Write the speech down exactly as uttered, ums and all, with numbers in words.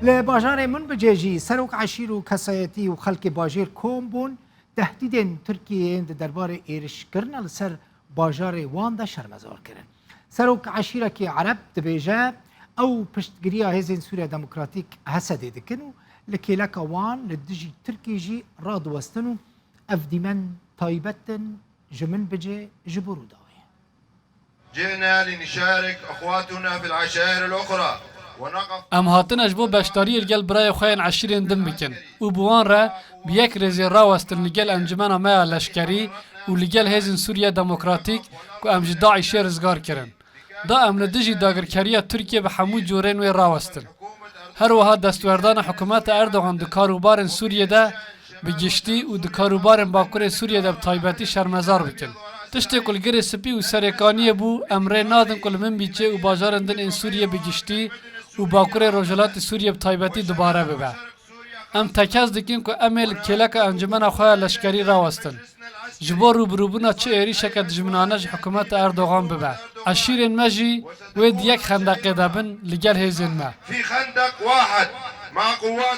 Li bajarê Minbicê jî serok eşîr û kesayetî û xelkê bajêr kom bûn, tehdîdên Tirkiyeyên di derbarê êrişkirina li ser bajarê wan de şermezar kirin. Serok eşîrekî Ereb dibêje, ew piştgiriya Hêzên Sûriya Demokratîk, H S D'ê, dikin û li kêleka wan li dijî Tirkiyê jî radiwestin û ev dîmen taybet in ji Minbicê ji bo Rûdawê. جئنا لنشارك أخواتنا في العشائر الأخرى ونقف Em hatine ji bo beşdariyê li gel birayê xwe yên eşîrên din bikin û bi wan re bi yek rêzê rawestin li gel encumena me ya leşkerî û li gel Hêzên Sûriye Demokratîk ku em ji DAIŞê rizgar kirin. Da em li dijî dagirkeriya Tirkiye bi hemû corên wê rawestin. Her wiha destwerdana hikûmeta Erdogan di karûbarên Sûriyê de bi giştî û di karûbarên Bakurê Sûriyê de bi taybetî şermezar bikin. Tiştê ku li Girê Spî û Serêkaniyê bû, em rê nadin ku li Minbicê û bajarên din ên Sûriyê bi giştî û Bakurê Rojhilatê Sûriyê bi taybetî dubare bibe. Em tekez dikin ku em ê li kêleka encumena xwe ya leşkerî rawestin. Ji bo rûbirûbûna çi êrîşeke dijminane ji hikûmeta Erdogan bibe. Eşîrên me jî wê di yek xendeqê de bin li gel hêzên me. في خندق واحد مع قوات